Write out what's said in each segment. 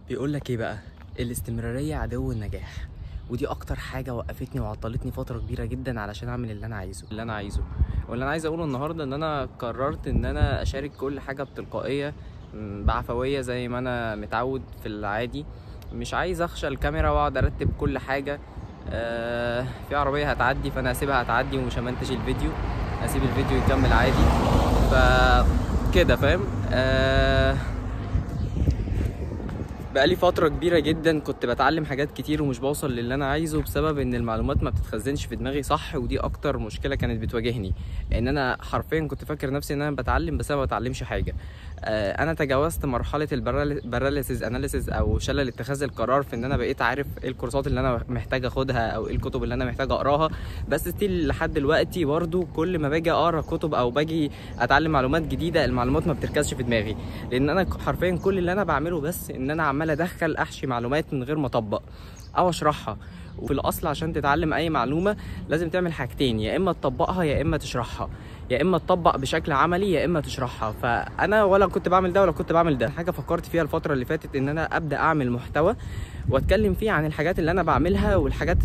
بيقول لك ايه بقى؟ الاستمرارية عدو النجاح، ودي اكتر حاجة وقفتني وعطلتني فترة كبيرة جدا علشان اعمل اللي انا عايزه. واللي انا عايز اقوله النهارده ان انا قررت ان انا اشارك كل حاجة بتلقائيه بعفويه زي ما انا متعود في العادي. مش عايز اخشى الكاميرا واقعد ارتب كل حاجة. في عربية هتعدي فانا هسيبها هتعدي ومش همنتج الفيديو، هسيب الفيديو يكمل عادي فكده، فاهم؟ بقالي فترة كبيرة جدا كنت بتعلم حاجات كتير ومش بوصل للي انا عايزه بسبب ان المعلومات ما بتتخزنش في دماغي صح، ودي اكتر مشكلة كانت بتواجهني، ان انا حرفيا كنت فاكر نفسي ان انا بتعلم بس انا ما بتعلمش حاجة. انا تجاوزت مرحلة ال paralysis analysis او شلل اتخاذ القرار، في ان انا بقيت عارف ايه الكورسات اللي انا محتاج اخدها او ايه الكتب اللي انا محتاج اقراها، بس still لحد دلوقتي برضو كل ما باجي اقرا كتب او باجي اتعلم معلومات جديدة المعلومات ما بتركزش في دماغي، لان انا حرفيا كل اللي انا بعمله بس ان انا عمال ادخل احشي معلومات من غير ما اطبق او اشرحها. وفي الاصل عشان تتعلم اي معلومة لازم تعمل حاجتين، يا اما تطبقها يا اما تشرحها، يا اما تطبق بشكل عملي يا اما تشرحها. فانا ولا كنت بعمل ده ولا كنت بعمل ده. حاجة فكرت فيها الفترة اللي فاتت ان انا ابدا اعمل محتوى واتكلم فيه عن الحاجات اللي انا بعملها والحاجات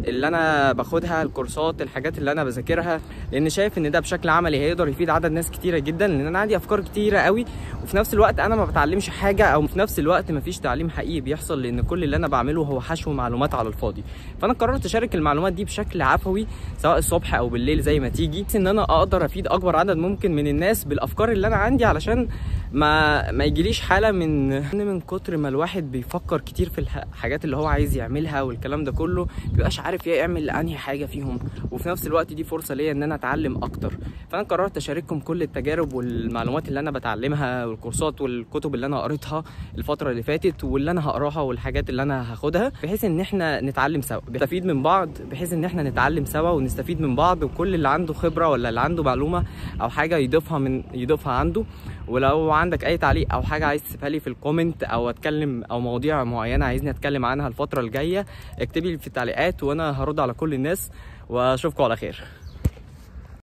اللي انا باخدها، الكورسات، الحاجات اللي انا بذاكرها، لان شايف ان ده بشكل عملي هيقدر يفيد عدد ناس كتيرة جدا، لان انا عندي افكار كتيرة قوي وفي نفس الوقت انا ما بتعلمش حاجة، او في نفس الوقت مفيش تعليم حقيقي بيحصل، لان كل اللي انا بعمله هو حشو معلومات على الفاضي. فانا قررت اشارك المعلومات دي بشكل عفوي سواء الصبح او بالليل زي ما تيجي، ان انا اقدر افيد اكبر عدد ممكن من الناس بالافكار اللي انا عندي، علشان ما يجيليش حاله من كتر ما الواحد بيفكر كتير في الحاجات اللي هو عايز يعملها والكلام ده كله، مبيبقاش عارف يعمل انهي حاجة فيهم. وفي نفس الوقت دي فرصة ليا ان انا اتعلم اكتر. فانا قررت اشارككم كل التجارب والمعلومات اللي انا بتعلمها والكورسات والكتب اللي انا قريتها الفترة اللي فاتت واللي انا هقراها والحاجات اللي انا هاخدها، بحيث ان احنا نتعلم سوا، نستفيد من بعض، بحيث ان احنا نتعلم سوا ونستفيد من بعض، وكل اللي عنده خبره ولا اللي عنده معلومة او حاجة يضيفها عنده. ولو عندك اي تعليق او حاجة عايز تسيبها لي في ال comment، او اتكلم او مواضيع معينة عايزني اتكلم عنها الفترة الجاية، اكتبي لي في التعليقات وانا هرد على كل الناس. واشوفكم على خير.